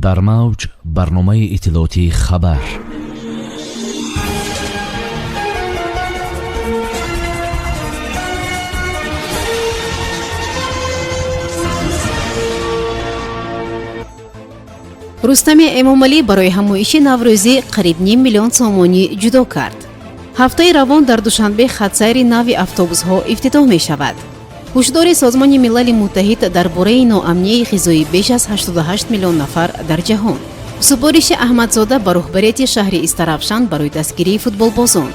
Дар мавҷ барномаи иттилоотии «Хабар». Рустами Эмомалӣ барои ҳамоиши наврӯзӣ қариб ним миллион сомонӣ ҷудо кард. Ҳафтаи равон дар Душанбе хатсайри нави автобусҳо ифтитоҳ мешавад. Ҳушдори Созмони Милали Муттаҳид дар бораи ноамнияи ғизоӣ беш аз 88 миллион нафар дар ҷаҳон. Супориши Аҳмадзода ба роҳбарияти шаҳри Истаравшан барои дастгирии футболбозон.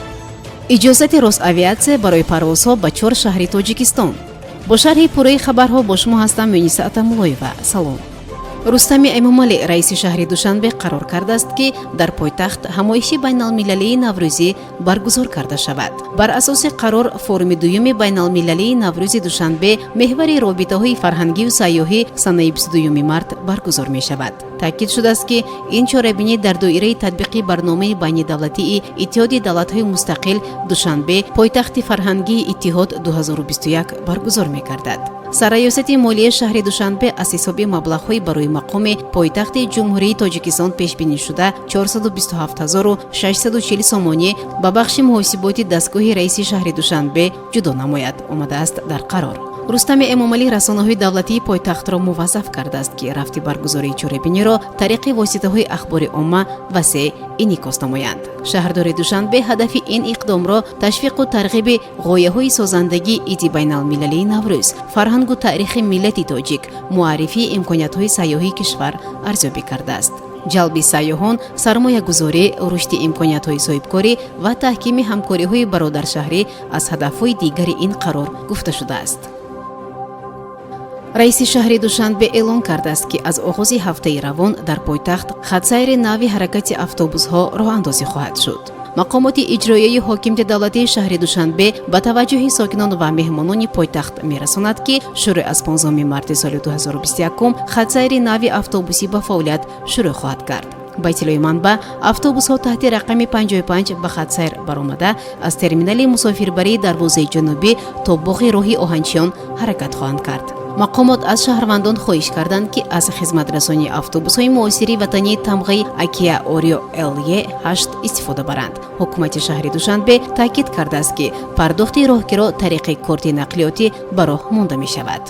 Иҷозати Росавиатсия барои парвозҳо ба чор шаҳри Тоҷикистон. Бо шарҳи пурраи хабарҳо бо шумо ҳастам Муниса Атамуллоева. Салом. Рустами Эмомалӣ, раиси шаҳри Душанбе, қарор кардааст, ки дар пойтахт ҳамоиши байналмилалии наврӯзӣ баргузор карда шавад. Бар асоси қарор, форуми дуюми байналмилалии наврӯзи Душанбе, меҳвари робитаҳои фарҳангию сайёҳӣ, санаи 22 март баргузор мешавад. Таъкид шудааст, ки ин чорабинӣ дар доираи татбиқи барномаи байнидавлатии Иттиҳоди давлатҳои мустақил «Душанбе — пойтахти фарҳангии иттиҳод 2021» баргузор мегардад. Сарраёсати молияи шаҳри Душанбе аз ҳисоби маблағҳои барои мақоми пойтахти Ҷумҳурии Тоҷикистон пешбинишуда 427 640 сомонӣ ба бахши муҳосиботи дастгоҳи раиси шаҳри Душанбе ҷудо намояд, омадааст дар қарор. Рустами Эмомалӣ расонаҳои давлатии пойтахтро муваззаф кардааст, ки рафти баргузории чорабиниро тариқи воситаҳои ахбори омма васеъ инъикос намоянд. Шаҳрдори Душанбе ҳадафи ин иқдомро ташвиқу тарғиби ғояҳои созандагии иди байналмилалии Наврӯз, фарҳангу таърихи миллати тоҷик, муаррифии имкониятҳои сайёҳии кишвар арзёбӣ кардааст. Ҷалби сайёҳон, сармоягузорӣ, рушди имкониятҳои соҳибкорӣ ва таҳкими ҳамкориҳои бародаршаҳрӣ аз ҳадафҳои дигари ин қарор гуфта шудааст. Раиси шаҳри Душанбе эълон кардааст, ки аз оғози ҳафтаи равон дар пойтахт хатсайри нави ҳаракати автобусҳо роҳандозӣ хоҳад шуд. Мақомоти иҷроияи ҳокимияти давлатии шаҳри Душанбе ба таваҷҷӯҳи сокинон ва меҳмонони пойтахт мерасонад, ки шурӯъ аз 15 марти соли 2021 хатсайри нави автобусӣ ба фаъолият шурӯъ хоҳад кард. Ба иттилои манбаъ, автобусҳо таҳти рақами 55 ба хатсайр баромада, аз терминали мусофирбарии дарвозаи ҷанубӣ то боғи роҳи оҳанчиён ҳаракат хоҳанд кард. Мақомот аз шаҳрвандон хоҳиш карданд, ки аз хизматрасонии автобусҳои муосири ватании тамғаи Акия Орио ЛЕ 8 истифода баранд. Ҳукумати шаҳри Душанбе таъкид кардааст, ки пардохти роҳкиро тариқи корти нақлиётӣ ба роҳ монда мешавад.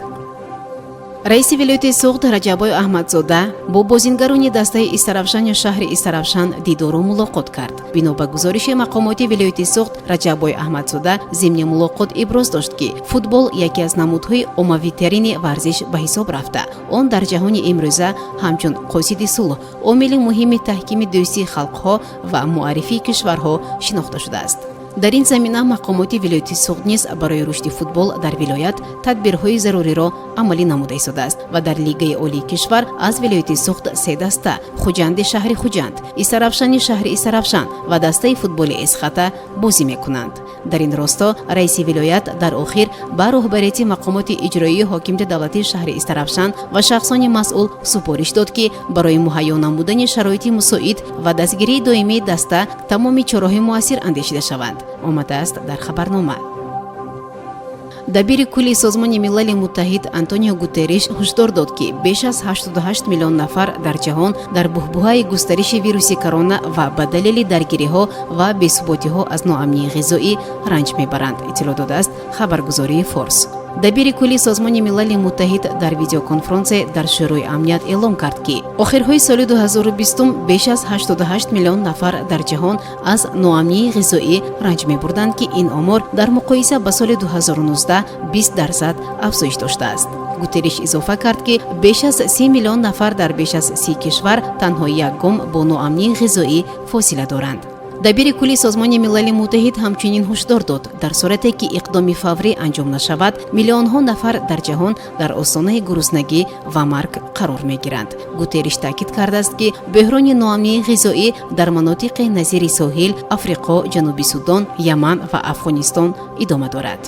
Раиси вилояти Суғд Раҷаббой Аҳмадзода бо бозингарони дастаи Истаравшани шаҳри Истаравшан дидору мулоқот кард. Бино ба гузориши мақомоти вилояти Суғд, Раҷаббой Аҳмадзода зимни мулоқот иброз дошт, ки футбол яке аз намудҳои оммавитарини варзиш ба ҳисоб рафта, он дар ҷаҳони имрӯза ҳамчун қосиди сулҳ, омили муҳими таҳкими дӯстии халқҳо ва муаррифии кишварҳо шинохта шудааст. Дар ин замина мақомоти вилояти Суғд низ барои рушди футбол дар вилоят тадбирҳои заруриро амалӣ намуда истодааст ва дар Лигаи олии кишвар аз вилояти Суғд се даста: Хуҷанди шаҳри Хуҷанд, Истаравшани шаҳри Истаравшан ва дастаи футболи Эсхата бозӣ мекунанд. Дар ин росто раиси вилоят дар охир ба роҳбарияти мақомоти иҷроии ҳокимияти давлатии шаҳри Истаравшан ва шахсони масъул супориш дод, ки барои муҳайё намудани шароити мусоид ва дастгирии доимии даста тамоми чораҳои муассир андешида шаванд, омадааст дар хабарнома. Дабири кулли Созмони Милали Муттаҳид Антонио Гутерриш ҳушдор дод, ки беш аз 88 миллион нафар дар ҷаҳон дар буҳбуҳаи густариши вируси корона ва ба далели даргириҳо ва бесуботиҳо аз ноамнии ғизоӣ ранҷ мебаранд, иттилоъ додааст хабаргузории Форс. Дабири кулли Созмони Милали Муттаҳид дар видеоконфронсе дар Шӯрои Амният эълон кард, ки охирҳои соли 2020 беш аз 88 миллион нафар дар ҷаҳон аз ноамнии ғизоӣ ранҷ мебурданд, ки ин омор дар муқоиса ба соли 2019 20% афзоиш доштааст. Гутерриш изофа кард, ки беш аз 30 миллион нафар дар беш аз 30 кишвар танҳо як гом бо ноамнии ғизоӣ фосила доранд. Дабири кулли Созмони Милали Муттаҳид ҳамчунин ҳушдор дод, дар сурате ки иқдоми фаврӣ анҷом нашавад, миллионҳо нафар дар ҷаҳон дар остонаи гуруснагӣ ва марг қарор мегиранд. Гутерриш таъкид кардааст, ки бӯҳрони ноамнии ғизоӣ дар манотиқи назири Соҳил, Африқо, Ҷануби Судон, Яман ва Афғонистон идома дорад.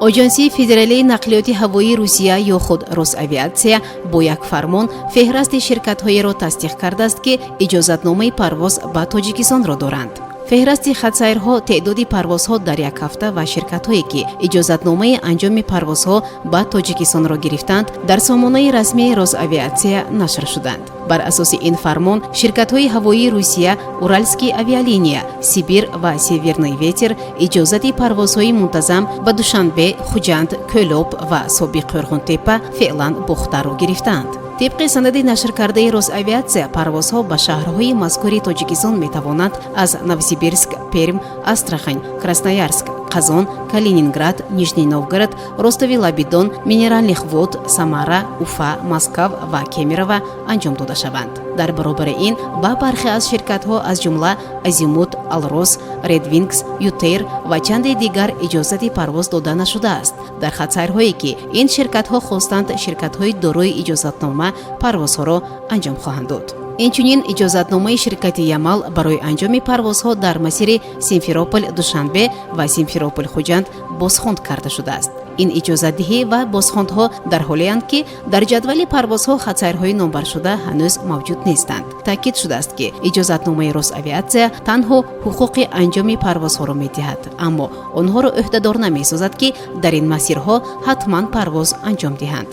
Оҷонсии федералии нақлиёти ҳавоии Русия ё худ Росавиатсия бо як фармон феҳрасти ширкатҳоеро тасдиқ кардааст, ки иҷозатномаи парвоз ба Тоҷикистонро доранд. Феҳрасти хатсайрҳо, теъдоди парвозҳо дар як ҳафта ва ширкатҳое, ки иҷозатномаи анҷоми парвозҳо ба Тоҷикистонро гирифтанд, дар сомонаи расмии Росавиатсия нашр шуданд. Бар асоси ин фармон, ширкатҳои ҳавоии Русия, Уральские авиалиния, Сибир ва Северный ветер иҷозати парвозҳои мунтазам ба Душанбе, Хуҷанд, Кӯлоб ва собиқ Қӯрғонтеппа, феълан Бохтарро гирифтаанд. Тибқи санади нашркардаи Росавиатсия, парвозҳо ба шаҳрҳои мазкури Тоҷикистон метавонанд аз Новосибирск, Перм, Астрахань, Красноярск, Қазон, Калининград, Нижний Новгород, Ростови лаби Дон, Минеральных Вод, Самара, Уфа, Москва ва Кемерово анҷом дода шаванд. Дар баробари ин, ба бархе аз ширкатҳо, аз ҷумла Азимут, Алрос, Редвингс, Ютэйр ва чанде дигар, иҷозати парвоз дода нашудааст. Дар хатсайрҳое, ки ин ширкатҳо хостанд, ширкатҳои дорои иҷозатнома парвозҳоро анҷом хоҳанд дод. Инчунин, иҷозатномаи ширкати Ямал барои анҷоми парвозҳо дар масири Симферопол Душанбе ва Симферопол Хуҷанд бозхонд карда шудааст. Ин иҷозатдиҳӣ ва бозхондҳо дар ҳолеанд, ки дар ҷадвали парвозҳо хатсайрҳои номбаршуда ҳанӯз мавҷуд нестанд. Таъкид шудааст, ки иҷозатномаи Росавиатсия танҳо ҳуқуқи анҷоми парвозҳоро медиҳад, аммо онҳоро ӯҳдадор намесозад, ки дар ин масирҳо ҳатман парвоз анҷом диҳанд.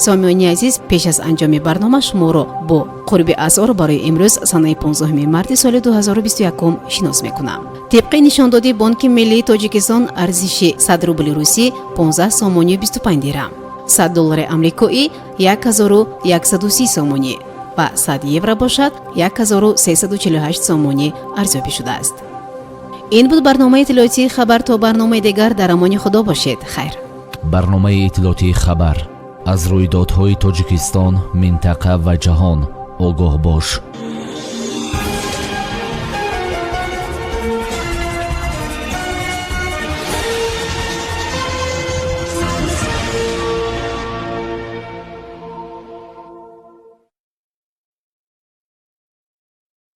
Сомиёни азиз, пеш аз анҷоми барнома шуморо бо қурби асъор барои имрӯз, санаи 15 марти соли 2021, шинос мекунам. Тибқи нишондоди Бонки миллии Тоҷикистон, арзиши 100 рубли русӣ 15 сомонию 25 дирам, 100 доллари амрикоӣ 1130 сомонӣ ва 100 евро бошад 1348 сомонӣ арзёбӣ шудааст. Ин буд барномаи иттилоотии «Хабар». То барномаи дигар дар амони Худо бошед. Хайр. Барномаи иттилоотии «Хабар». Аз рӯйдодҳои Тоҷикистон, минтақа ва ҷаҳон огоҳ бош.